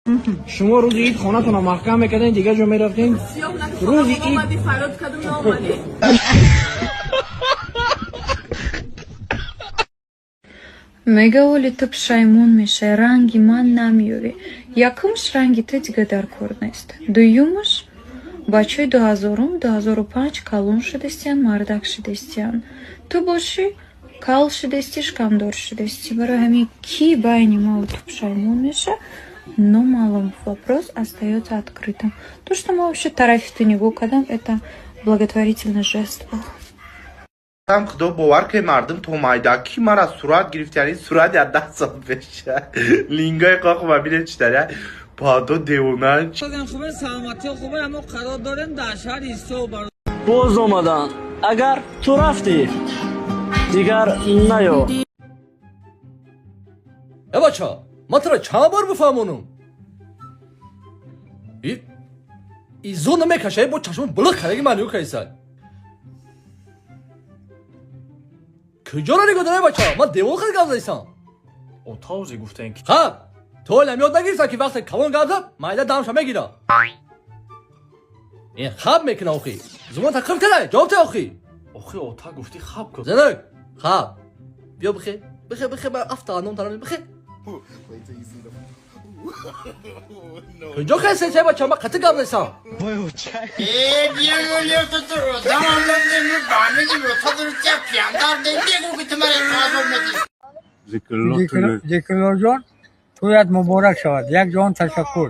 Шумо рӯзи ид хонатонро маҳкам мекардем, дигар ҷо мерафтем. Рӯзи ид Омадӣ, фарёд кардам, наомадӣ. Мега, оли ту пушаймон мешавӣ, ранги ман намеёвӣ. Якумш, ранги ту дига дар кор нест. Дуюмаш, бачаҳои 2000-ум, 2005 калон шудастиянд, мардак шудастиянд. Ту бошӣ, кал шудастӣ, шикамдор шудастӣ. Барои ҳамин ки байни мову ту пушаймон меша, номаълум, вопрос остаётся открытым. То, что ма вообще тарафи ту нигоҳ кардам, это благотворительный жест был. Ам худо, бовар ки мардум то майда ки мара сурат гирифт, яъни сурат я 10 сол пеша лингои қоқ ма бинед, чӣ таре падо девона. Хубе, саломатӣ хубе, аммо қарор дорем дар шаҳри Исо. Боз омаданд. Агар ту рафтӣ, дигар наё. Э бача, ман туро чанд бор бифаҳмонам? Изо намекашай, бо чашмон булиқ кардаги ман нигоҳ кардисай. Куҷоро нигоҳ дорай, бача? Ман девон хел гап задисам? Отавзе гуфтаем ки Хаб, ту ҳолам ёд нагирифта, ки вақте калон гап зад, майда дамша мегира. Ин хаб мекуна охи. Зубон тақриб кадай, ҷавоб те охи. Охи, ота, гуфтӣ хаб кун. Занак, хаб. Биё бихе, бихе, бихе, ман афта андом тарам, бихе. Куҷо кайсе, чай, бача, ман қатъи гап задисам. Зикруллоҷон, тӯят муборак шавад. Як ҷон ташаккур.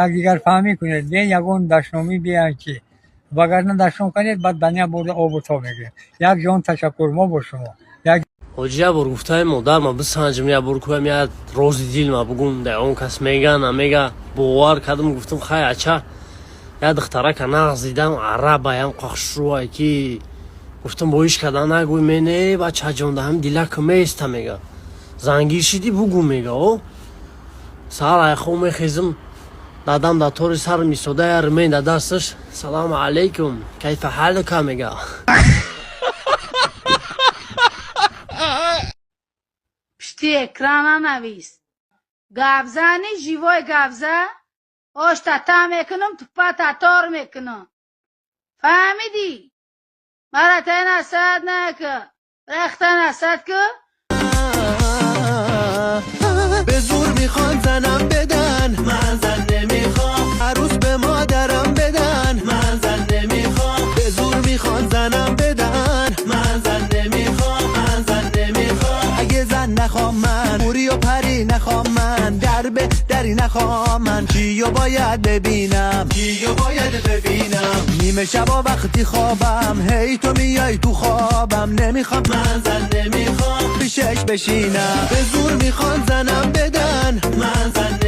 Якдигарфаҳмӣ кунед, бе ягон дашномӣ биям ки, вагарна дашном кунед, баъд баня бурда обу тоб мегирем. Як ҷон ташаккур, мо бо шумо. Як Ҳоҷи, як бор гуфтаи модар ма бисанҷим, як бор кӯям, як рози дил ма бугум, да он кас мега, намега. Бовар кардам, гуфтам, хай, ача, як духтарака нағз дидам, арабаям, қахшуай ки гуфтам, боиш карда нагӯй. Мене, бачаҷон, да ҳам дилака места, мега, зангир шидӣ, бугу, мега. О саҳар айхо мехезм, дадам да тори сар мистода, я ремень да дасташ, салому алейкум, кайфа ҳалука, мега. Пишти экрана навис. Гапзани живой гапза, ош тата мекунам, тупа татор мекунам. Фаҳмидӣ? Мара тай насиҳат нака. Рехта насиҳат ку. به زور میخوان زنم بدن، من زن نمیخوام. عروس به مادرم بدن، من زن نمیخوام. به زور میخوان زنم بدن، من زن نمیخوام، من زن نمیخوام. اگه زن نخوام من موری و پری نخوام، من در به دری نخوام، من کیو باید ببینم؟ کیو باید ببینم؟ نیمه شبا وقتی خوابم، هی تو میای تو خوابم. نمیخوام، من زن نمیخوام، پیشش بشینم. به زور میخوان زنم بدن، من زن